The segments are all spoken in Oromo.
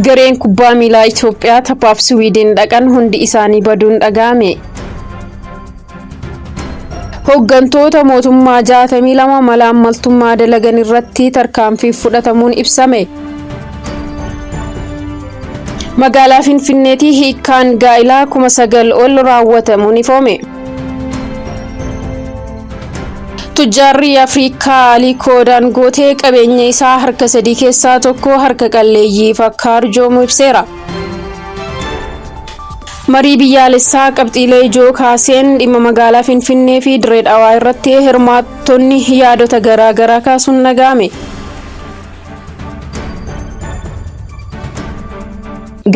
Gareen kubbaa miilaa Itoophiyaa taphaaf Siwiidin dhaqan hundi isaanii baduun dhaga'ame. Hooggantoota mootummaa 62 malaammaltummaa dalagan irratti tarkaanfii fudhatamuun ibsame. Magaalaa Finfinneetti hiikkaan gaa'ilaa 9,000 ol raawwatamuun ifoome. Tujjaarri Afrikaa Alikoo Daangootee qabeenya isaa harka sadii keessaa tokko harka qalleeyyiif akka arjoomu ibseera. Marii biyyaalessaa qabxiilee ijoo kaaseen dhimma magaalaa Finfinnee fi Dirree Dhawaa irratti hirmaattonni yaadota garaa garaa kaasuun dhaga'ame.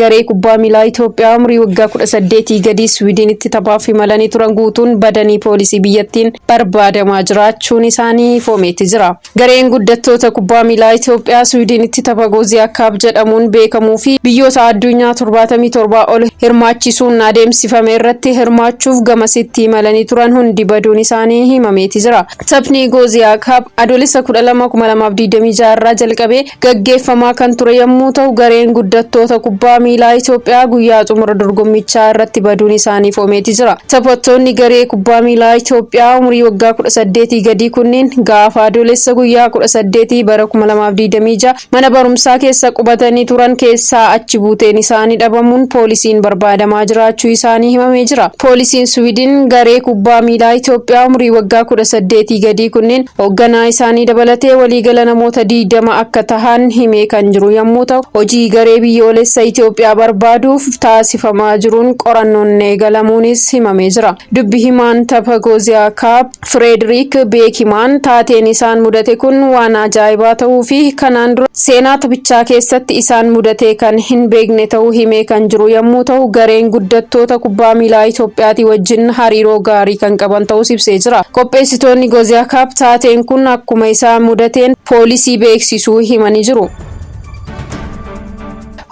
Garee kubbaa miilaa Itoophiyaa umurii waggaa 18 gadii Siwiidinitti taphaaf imalanii turan guutuun badanii poolisii biyyattiin barbaadamaa jiraachuun isaanii ifoomeetti jira. Gareen guddattoota kubbaa miilaa Itoophiyaa Siwiidinitti tapha Gooziyaa Kaap jedhamuun beekamuu fi biyyoota addunyaa 77 ol hirmaachisuun adeemsifame irratti hirmaachuuf gamasitti imalanii turan hundi baduun isaanii himameeti jira. Taphni Gooziyaa Kaap Adoolessa 12, 2026 irraa jalqabee gaggeeffamaa kan ture yommuu ta'u, gareen guddattoota kubbaa miilaa Itoophiyaa guyyaa xumura dorgommichaa irratti baduun isaanii ifoomeeti jira. Taphattoonni garee kubbaa miilaa Itoophiyaa umurii waggaa 18 gadii kunneen gaafa Adoolessa guyyaa 18 bara 2026 mana barumsaa keessa qubatanii turan keessaa achi buuteen isaanii dhabamuun poolisiin barbaadamaa jiraachuu isaanii himamee jira. Poolisiin Siwiidin garee kubbaa miilaa Itoophiyaa umurii waggaa 18 gadii kunneen hoogganaa isaanii dabalatee waliigala namoota 20 akka tahan himee kan jiru yommuu ta'u, hojii garee biyyoolessa Itoophiyaa barbaaduuf taasifamaa jiruun qorannoon eegalamuunis himamee jira. Dubbi himaan tapha Gooziyaa Kaap Fireediriik Beekimaan taateen isaan mudate kun waan ajaa'ibaa ta'uu fi kanaan dura seenaa taphichaa keessatti isaan mudate kan hin beekne ta'uu himee kan jiru yommuu ta'u, gareen guddattoota kubbaa miilaa Itoophiyaatii wajjin hariiroo gaarii kan qaban ta'us ibsee jira. Qopheessitoonni Gooziyaa Kaap taateen kun akkuma isaan mudateen poolisii beeksisuu himanii jiru.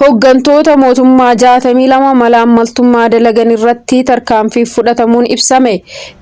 Hooggantoota mootummaa 62 malaammaltummaa dalagan irratti tarkaanfii fudhatamuun ibsame.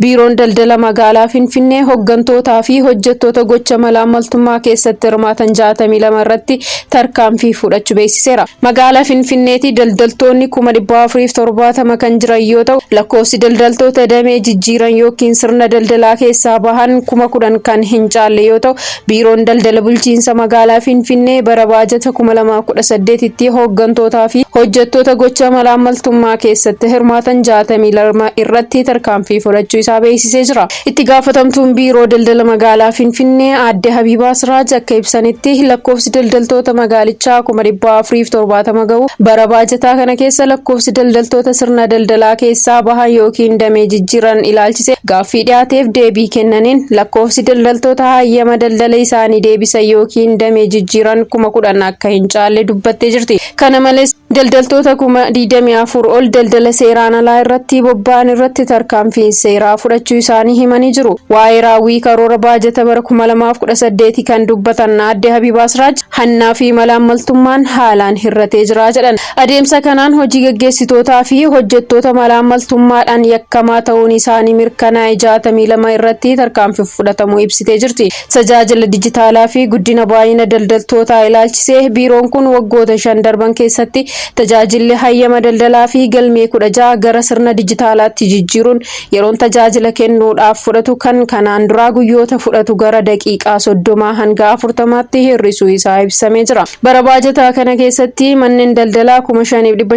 Biiroon daldala magaalaa Finfinnee hooggantootaa fi hojjettoota gocha malaammaltummaa keessatti hirmaatan 62 irratti tarkaanfii fudhachuu beeksiseera. Magaalaa Finfinneetti daldaltoonni 470,000 kan jiran yoo ta'u, lakkoofsi daldaltoota damee jijjiiran yookiin sirna daldalaa keessaa bahan 10,000 kan hin caalle yoo ta'u, Biiroon daldala bulchiinsa magaalaa Finfinnee bara baajata 2018tti hooggantootaa fi hojjettoota gocha malaammaltummaa keessatti hirmaatan 62 irratti tarkaanfii fudhachuu isaa beeksisee jira. Itti gaafatamtuun Biiroo Daldala Magaalaa Finfinnee Aadde Habiibaa Siraaj akka ibsanitti, lakkoofsi daldaltoota magaalichaa 470,000 gahu bara baajataa kana keessa lakkoofsi daldaltoota sirna daldalaa keessaa bahan yookiin damee jijjiiran ilaalchise gaaffii dhiyaateef deebii kennaniin, lakkoofsi daldaltoota hayyama daldala isaanii deebisan yookiin damee jijjiiran 10,000 akka hin caalle dubbattee jirti. Kana malees, daldaltoota 24,000 ol daldala seeraan alaa irratti bobba'an irratti tarkaanfiin seeraa fudhachuu isaanii himanii jiru. Waa'ee raawwii karoora baajata bara 2018 kan dubbatan Aadde Habiibaa Siraaj, hannaa fi malaammaltummaan haalaan hir'atee jira jedhan. Adeemsa kanaan hojii gaggeessitootaa fi hojjettoota malaammaltummaadhaan yakkamaa ta'uun isaanii mirkanaa'e 62 irratti tarkaanfii fudhatamuu ibsitee jirti. Tajaajila dijitaalaa fi guddina baay'ina daldaltootaa ilaalchisee biiroon kun waggoota 5 darban keessatti tajaajilli hayyama daldalaa fi galmee 16 gara sirna dijitaalaatti jijjiiruun yeroon tajaajila kennuudhaaf fudhatu kan kanaan duraa guyyoota fudhatu gara daqiiqaa 30 hanga 40tti hir'isuu isaa ibsamee jira. Bara baajataa kana keessatti manneen daldalaa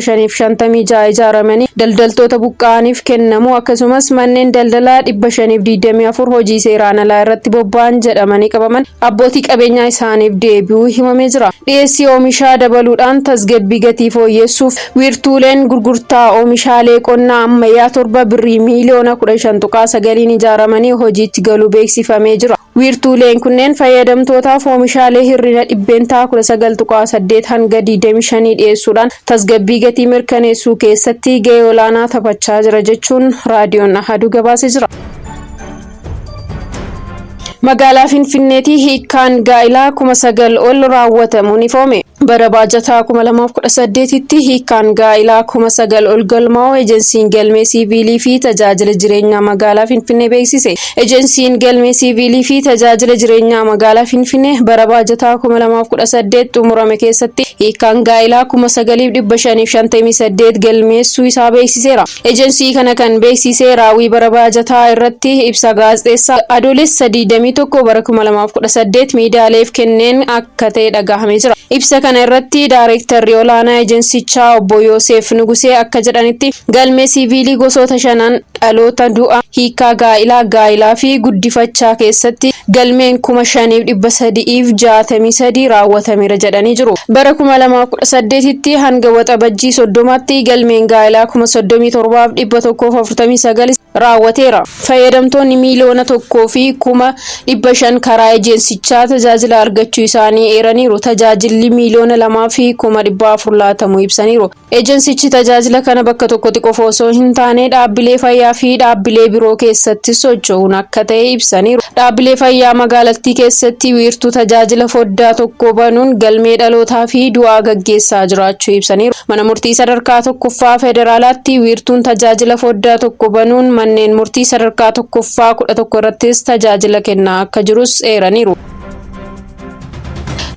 5,556 ijaaramanii daldaltoota buqqa'aniif kennamu, akkasumas manneen daldalaa 524 hojii seeraan alaa irratti bobba'an jedhamanii qabaman abbootii qabeenyaa isaaniif deebi'uu himamee jira. Dhiyeessii oomishaa dabaluudhaan tasgabbii gatii fooyyessuuf wiirtuuleen gurgurtaa oomishaalee qonnaa ammayyaa torba birrii miiliyoona 15.9 ijaaramanii hojiitti galuu beeksifamee jira. Wiirtuuleen kunneen fayyadamtootaaf oomishaalee hir'ina 19.8% hanga 25 dhiyeessuudhaan tasgabbii gatii mirkaneessuu keessatti gahee olaanaa taphachaa jira jechuun raadiyoon Ahaduu gabaasee jira. Magaalaa Finfinneetti hiikkaan gaa'ilaa 9,000 ol raawwatamuun ifoome. Bara baajataa 2018tti hiikkaan gaa'ilaa 9,000 ol galmaa'uu Ejensiin Galmee Siiviilii fi Tajaajila Jireenyaa Magaalaa Finfinnee beeksise. Ejensiin Galmee Siiviilii fi Tajaajila Jireenyaa Magaalaa Finfinnee bara baajataa 2018 xumurame keessatti hiikkaan gaa'ilaa 9,558 galmeessuu isaa beeksiseera. Ejensii kana kan beeksise raawwii bara baajataa irratti ibsa gaazexeessaa Adoolessa 21 bara 2018 miidiyaaleef kenneen akka ta'e dhagahamee jira. Ibsa kana irratti Daareektarri olaanaa ejensichaa obbo Yooseef Nugusee akka jedhanitti, galmee siiviilii gosoota shanan dhaloota, du'a, hiikkaa gaa'ilaa, gaa'ilaa fi guddifachaa keessatti galmeen 5,363 raawwatameera jedhanii jiru. Bara 2018tti hanga Waxabajjii 30tti galmeen gaa'ilaa 37,149 raawwateera. Fayyadamtoonni 1,500,000 karaa ejensichaa tajaajila argachuu isaanii eeraniiru. Tajaajilli 2,400,000 laatamuu ibsaniiru. Ejensichi tajaajila kana bakka tokkotti qofa osoo hin taane dhaabbilee fayyaa fi dhaabbilee biroo keessattis socho'uun akka ta'e ibsaniiru. Dhaabbilee fayyaa magaalattii keessatti wiirtuu tajaajila foddaa tokko banuun galmee dhalootaa fi du'aa gaggeessaa jiraachuu ibsaniiru. Mana murtii sadarkaa tokkoffaa federaalaatti wiirtuun tajaajila foddaa tokko banuun manneen murtii sadarkaa tokkoffaa 11 irrattis tajaajila kennaa akka jirus eeraniiru.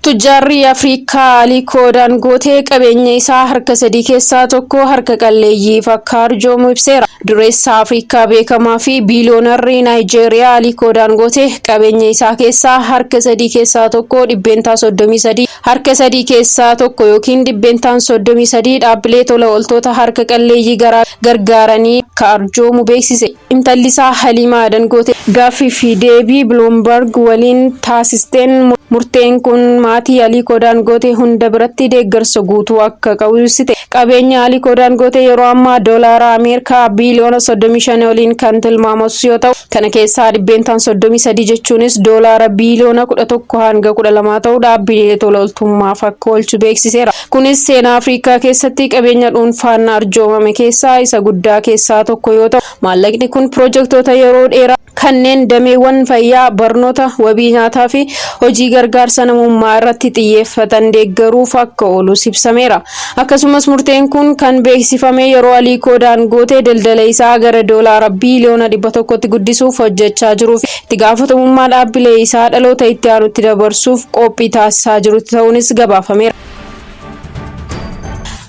Tujjaarri Afrikaa Alikoo Daangootee qabeenya isaa harka sadii keessaa tokko harka qalleeyyiif akka arjoomu ibseera. Dureessa Afrikaa beekamaa fi biiliyoonarri Naayijeeriyaa Alikoo Daangootee qabeenya isaa keessaa harka sadii keessaa tokko 33% harka sadii keessaa tokko yookiin 33% dhaabbilee tola ooltota harka qalleeyyii gargaaranii akka arjoomu beeksise. Intalli isaa Haliimaa Dangootee gaaffii fi deebii Bloomberg waliin taasisteen murteen kun maatii Alikoo Daangootee hunda biratti deeggarsa guutuu akka qabu ibsite. Qabeenya Alikoo Daangootee yeroo ammaa doolaara Ameerikaa biiliyoona 35 oliin kan tilmaamamu yoo ta'u, kana keessaa 33% jechuunis doolaara biiliyoona 11 hanga 12 ta'u dhaabbilee tola ooltummaaf akka oolchu beeksiseera. Kunis seenaa Afrikaa keessatti qabeenya dhuunfaan arjoomame keessaa isa guddaa keessaa tokko yoo ta'u, maallaqni kun pirojektoota yeroo dheeraa kanneen dameewwan fayyaa, barnoota, wabii nyaataa fi hojii gargaarsa namummaa irratti xiyyeeffatan deeggaruuf akka oolus ibsameera. Akkasumas murteen kun kan beeksifame yeroo Alikoo Daangootee daldala isaa gara doolaara biiliyoona 100tti guddisuuf hojjechaa jiruu fi itti gaafatamummaa dhaabbilee isaa dhaloota itti aanutti dabarsuuf qophii taasisaa jirutti ta'uunis gabaafameera.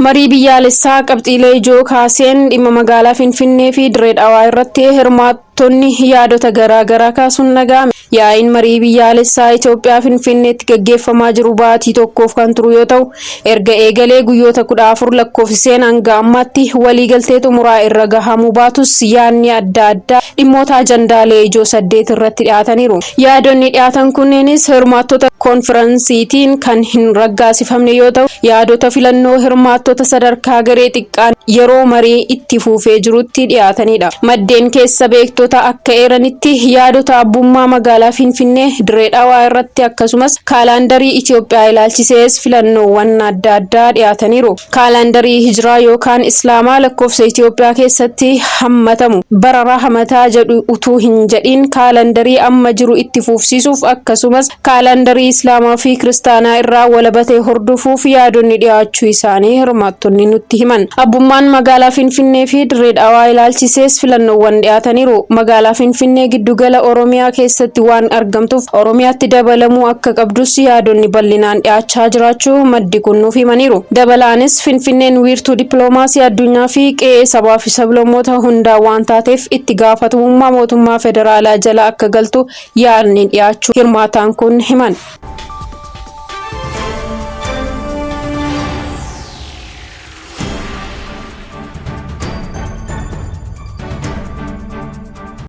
Marii biyyaalessaa qabxiilee ijoo kaaseen dhimma magaalaa Finfinnee fi Dirree Dhawaa irratti hirmaattonni yaadota garaa garaa kaasuun dhaga'ame. Yaa'iin marii biyyaalessaa Itoophiyaa Finfinneetti gaggeeffamaa jiru baatii tokkoof kan turu yoo ta'u, erga eegalee guyyoota 14 lakkoofsiseen hanga ammaatti waliigaltee xumuraa irra gahamuu baatus yaadni adda addaa dhimmoota ajandaalee ijoo saddeet irratti dhiyaataniiru. Yaadonni dhiyaatan kunneenis hirmaattota konfiransiitiin kan hin raggaasifamne yoo ta'u, yaadota filannoo hirmaattota sadarkaa garee xiqqaan yeroo marii itti fufee jirutti dhiyaatanidha. Maddeen keessa beektota akka eeranitti yaadota abbummaa magaalaa Finfinnee, Dirree Dhawaa irratti akkasumas kaalaandarii Itoophiyaa ilaalchisees filannoowwan adda addaa dhiyaataniiru. Kaalaandarii Hijiraa yookaan Islaamaa lakkoofsa Itoophiyaa keessatti hammatamu bara rahmataa jedhu utuu hin jedhin kaalaandarii amma jiru itti fufsiisuuf akkasumas kaalaandarii Islaamaa fi Kiristaanaa irraa walaba ta'e hordofuuf yaadonni dhiyaachuu isaanii hirmaattonni nutti himan. Abbummaan magaalaa Finfinnee fi Dirree Dhawaa ilaalchisees filannoowwan dhiyaataniiru. Magaalaa Finfinnee giddugala Oromiyaa keessatti waan argamtuuf Oromiyaatti dabalamuu akka qabdus yaadonni bal'inaan dhiyaachaa jiraachuu maddi kun nuuf himaniiru. Dabalaanis Finfinneen wiirtuu dippiloomaasii addunyaa fi qe'ee sabaa fi sablammoota hundaa waan taateef itti gaafatamummaa mootummaa federaalaa jala akka galtu yaadni dhiyaachuu hirmaataan kun himan.